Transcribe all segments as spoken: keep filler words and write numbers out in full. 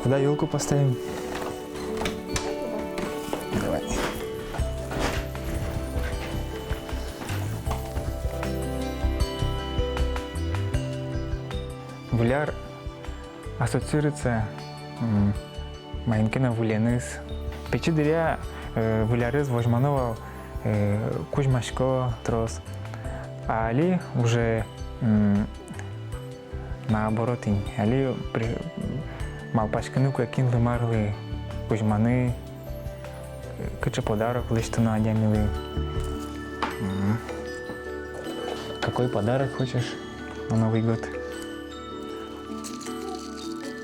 Куда ёлку поставим? Давай. Выль ар ассоциируется, м, маин ке но выльеныз. Пичи дыръя, э, выль арез возьмано вал, э, кузьмасько трос. А али уже, м, наоборот ини. Али при-, малпаськыны кулэ, кинлы марлы кузьманы, кыӵе подарок лэсьтоно адямилы. Мгм. Какой подарок хочешь на Новый год?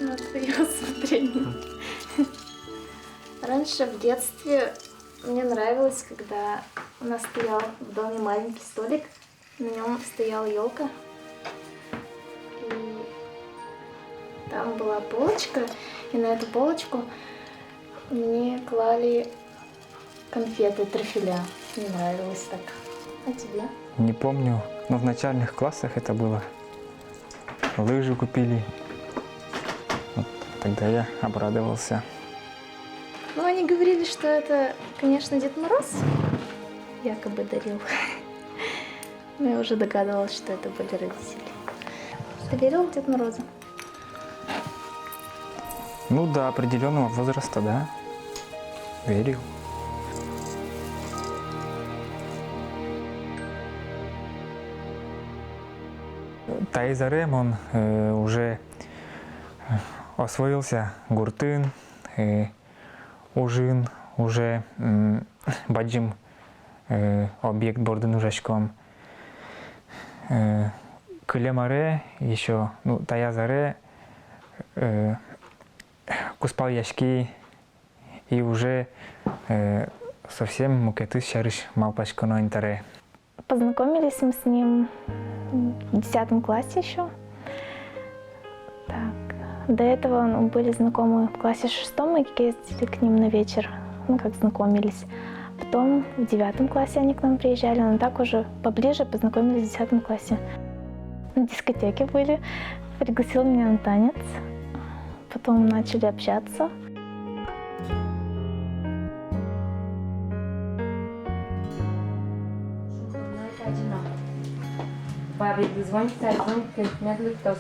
На твоё усмотрение. Раньше в детстве мне нравилось, когда у нас стоял в доме маленький столик, на нём стояла ёлка. И там была полочка, и на эту полочку мне клали конфеты, трюфеля. Мне нравилось так. А тебе? Не помню, но в начальных классах это было. Лыжи купили. Вот тогда я обрадовался. Ну, они говорили, что это, конечно, Дед Мороз якобы дарил. Но я уже догадывалась, что это были родители. Ты верил в Деда Мороза? Ну, до определённого возраста, да. Верил. Таиз аре мон, э, уже, э, освоился гуртын, э, ужын, уже, м, бадӟым, э, объект бордын ужаськом. Э, кылем аре ещё, ну, таяз аре, э, кузпалъяськи и уже, э, совсем мукетыз сярысь малпаськоно ини табере. Познакомились мы с ним в десятом классе ещё. Так. До этого мы были знакомы в классе шестом, мы ездили к ним на вечер, ну, как знакомились. Потом в девятом классе они к нам приезжали, но так уже поближе познакомились в десятом классе. На дискотеке были, пригласил меня на танец. Потом начали общаться. Бабе звонить, звонить, мед лыктоз.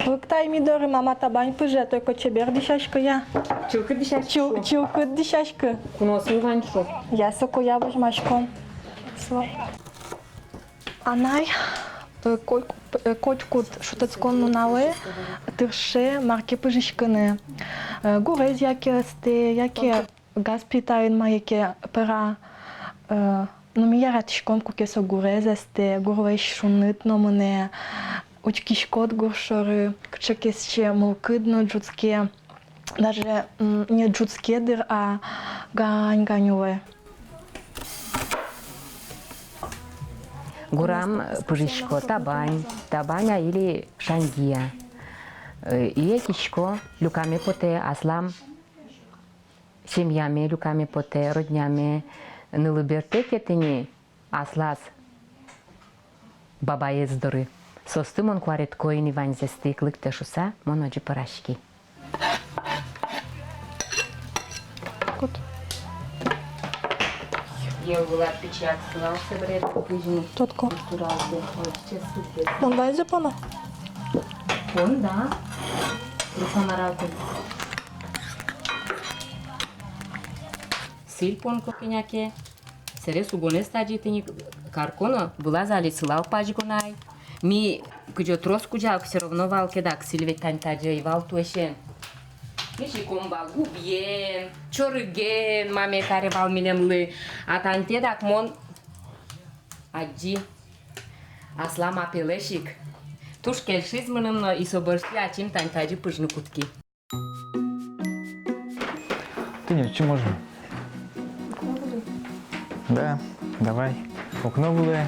Лыктай ми доры, мама табань пыже, только чебер дӥсяськы я. Чылкыт дӥсяськы. Чыл-, чылкыт дӥсяськы. Куноосмы вань шуо. Я соку я возьмасько. Слава. Анай, э, ко-, э, котькуд шутэтскон нуналэ тырше мар ке пыжиськыны. Э, гурез яке ыстэ, яке газ плитаын мае ке пӧра. Э, но ми яратӥськом, куке со гурез ыстэ, гурлэсь шуныт но мынэ. Учкиськод гур шоры, кыӵе ке сыӵе мылкыд но ӝутске. Даже, м, не ӝутске дыр, а гань-гань улэ. Гурам пыжисько табань, табань-а или шаньги-а. Э, и ӧтисько, люкаме потэ аслам семьяме, люкаме потэ родняме, нылы бертэ ке тӥни аслаз бабаез доры. Соосты мон куаретӥсько ини, ваньзэсты ик лыктэ шуса, мон озьы пӧраськи. Кот. Йӧл вылад пичи ак сылал, собере кузьым. Тодӥсько. Туралды. Ой, сейчас тут. Тон вайзэ поно? Пон, да. Рука маралты. Сӥль пон кӧня ке. Сэре сугонэз тадӟытӥ ни, карко но, вылаз али сылал пазьгон ай. Ми кыдёке трос кузя ук, всё равно вал ке дак, сӥль ведь тань тадӟы ӧй вал туэсен. Ми сиськом вал губиен, чорыген, мамае каре вал милемлы. А тань тӥ дак мон адӟи аслам апелэсь ик. Туж кельшиз мыным но, и со бӧрсьы ачим тань тадӟы пыжны кутски. Тӥни отчы можем. Да, давай. Окно вылэ.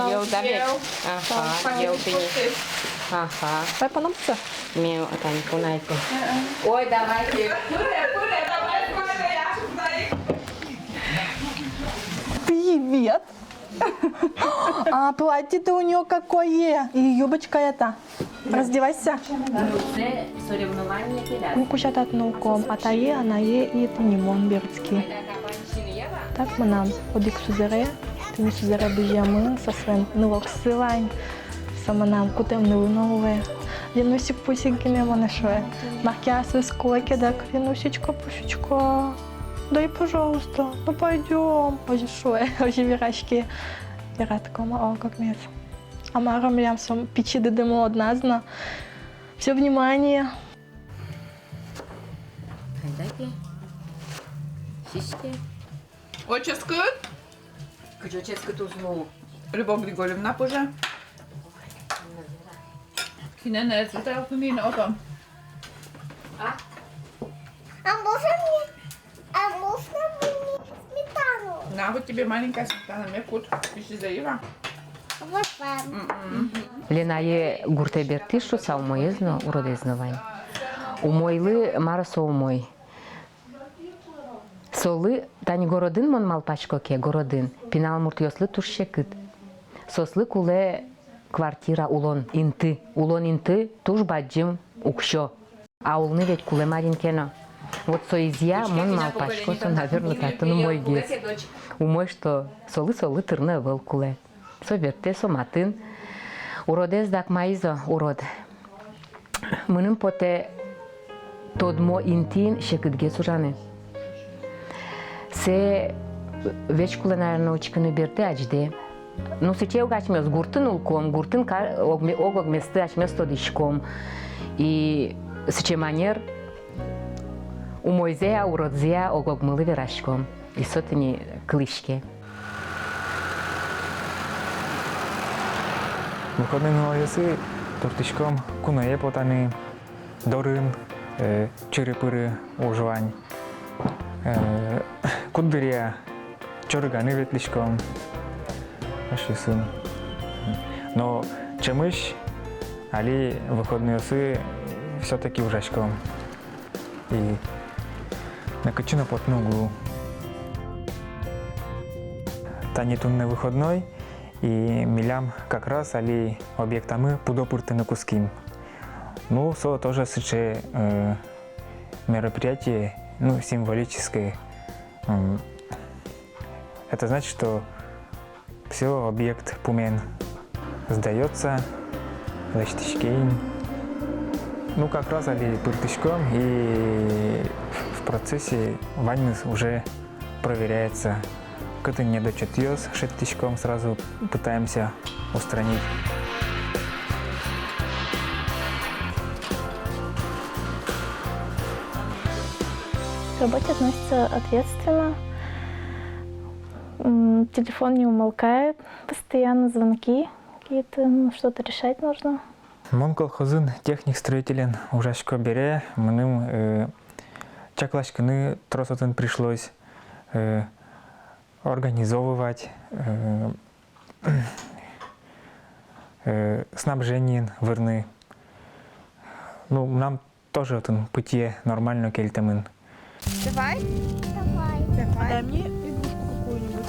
йӧл, да, ведь? Ага, йӧл тӥни. Ага. Давай поном сое. Ми отын кунайты. Ой, давайте. Привет. А платье-то у неё какое? И юбочка эта. Раздевайся. Соревнование пеляс. Ку кузя татын улӥськом, атае, анае и тӥни мон берытски. Так мынам одӥг сузэре, тӥни сузэре быземын, со солэн нылоксы вань. Со мынам кутэм нылы но луэ. Ленусик-пусик гинэ монэ шуэ. Мар ке аслыз кулэ ке дак, Ленусечка-пусечка, дай, пожалуйста, ну пойдём. Озьы шуэ, озьы вераське. Яратӥськом ог-огмес. А мар милям со пичи дыдымы одназ но. Всё внимание. Айдаке. Сиське. О, ческыт? Кыӵе ческыт уз лу. Любовь Григорьевна пыже. Кинэ нэ зытал кумин отом. А? А можно мне, а можно мне сметану? На, вот тебе маленькая сметана, мед кут, пищи заива. Вот вам. М-м. Ленае гуртэ бертӥз шуса умоез но, уродэз но вань. Умойлы мар со умой? Солы, тани городын мон малпасько ке, городын пинал муртъёслы туж секыт. Соослы кулэ квартира, улон инты. Улон инты туж бадӟым уксё. А улыны ведь кулэ марин ке но. Вот соизъя мон малпасько, со, наверно, татын умойгес. Умой, что солы, солы тырны ӧвӧл кулэ. Со бертэ, со матын. Уродэз дак маиз-о, урод. Мыным потэ тодмо интыын секытгес ужаны. Сое ведь кулэ, наверно, учкыны бертэ, адӟыдэ. Ну, сыӵе ук асьмеос гуртын улӥськом, гуртын ка-, огме-, ог-огместы асьмеос тодӥськом. И сыӵе манер умойзэ-а, уродзэ-а ог-огмылы вераськом. И со тӥни кылӥське. Выходной нуналъёсы туртӥськом куное потаны, дорын, э, чыры-пыры уж вань. Э, куддыръя чорыганы ветлӥськом. Ошисын. Но ӵемысь али выходнойёсы всё-таки ужаськом. И нокытчы но потыны уг лу. Тани туннэ выходной, и милям как раз али объектамы пудо пыртыны кутским. Ну, со тоже сыӵе, э, мероприятие, ну, символическое. М, это значит, что всё, объект пумен сдаётся, лэсьтӥське ини. Ну, как раз али пыртӥськом, и в процессе ваньмыз уже проверяется. Кытын недочётъёс, шедьтӥськом, сразу пытаемся устранить. К работе относится ответственно. М, телефон не умолкает, постоянно звонки какие-то, ну, что-то решать нужно. Мон колхозын техник-строителен ужасько бере, мыным, э, чакласькыны трос отын пришлось, э, организовывать, э, э, снабжениен вырны. Ну, мынам тоже отын пытьы нормально кельтэмын. Давай. Давай. Давай. Дай мне игрушку какую-нибудь.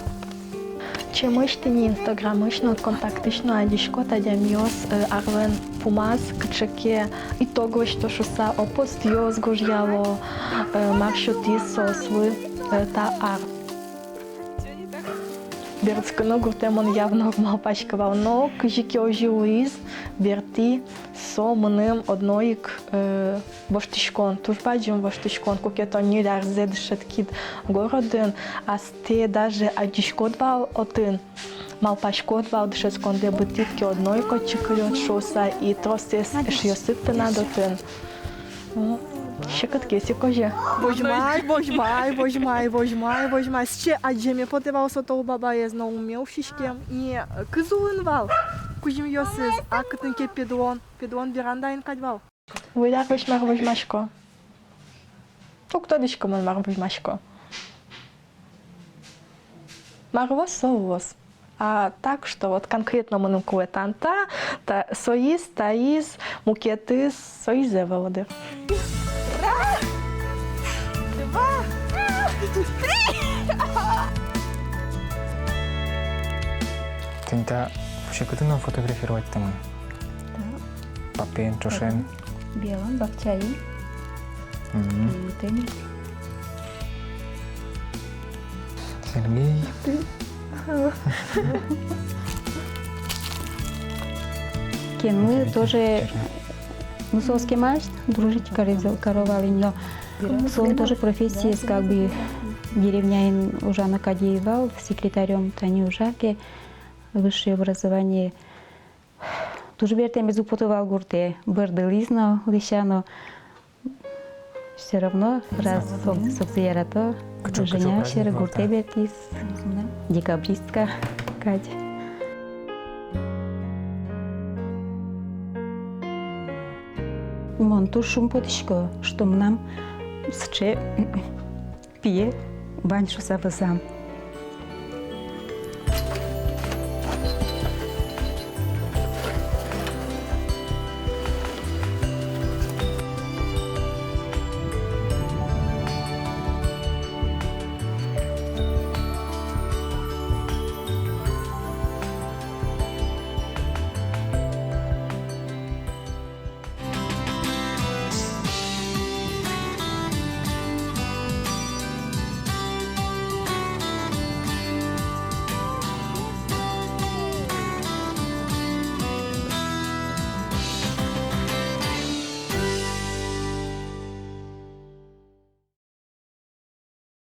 Чемысь тӥни, Инстаграмысь но, Контактысь но адӟиськод, адямиос, э, арлэн пумаз кыӵе ке итог лэсьто шуыса, о, постъёс гожъяло, э, мар сётӥз соослы, э, та ар. Берытскыны гуртэ мон явно уг малпаськы вал, но кызьы ке озьы луиз, бертӥ, со мыным одно ик, э, воштӥськон, туж бадӟым воштӥськон, куке тон ньыль арзэ дышетскид городын, астэ даже адӟиськод вал отын, малпаськод вал, дышетскондэ быдтӥд ке, одно ик отчы кылёд шуыса, и тросэз эшъёсыд тынад отын. М, секыт ке, секыт ке. Возьмай, возьмай, возьмай, возьмай, возьмай. Сыӵе адӟеме потэ вал со тол бабаез, но уме усьтӥськем. И, э, кыз улын вал кузьымъёсыз, а кытын ке педлон, педлон верандаын кадь вал. Выль ар вылысь мар возьмасько? Уг тодӥськы мон, мар возьмасько. Мар луоз, со луоз. А так, что вот конкретно мыным кулэ тани та, та, соиз, таиз, мукетыз, соиз ӧвӧл дыр. Раз, два, три. Тӥни та секытын но фотографировать каремын. Да. Папен, ӵошен. Белом, бакчаен. Мгм. И тӥни. Сергей. Кенлы тоже, ну, соос кемалась дружить каро вал ини, но солэн тоже профессиез как бы деревняын ужано кадь ӧй вал, секретарём тани ужа ке, высшее образование. Туж бертэмез уг поты вал гуртэ, бӧрдылӥз но, лэся но. Всё равно, раз со-, собере ярато, Женя сьӧры гуртэ бертӥз, декабристка кадь. Мон туж шумпотӥсько, что мынам сыӵе пие вань шуыса вӧзам.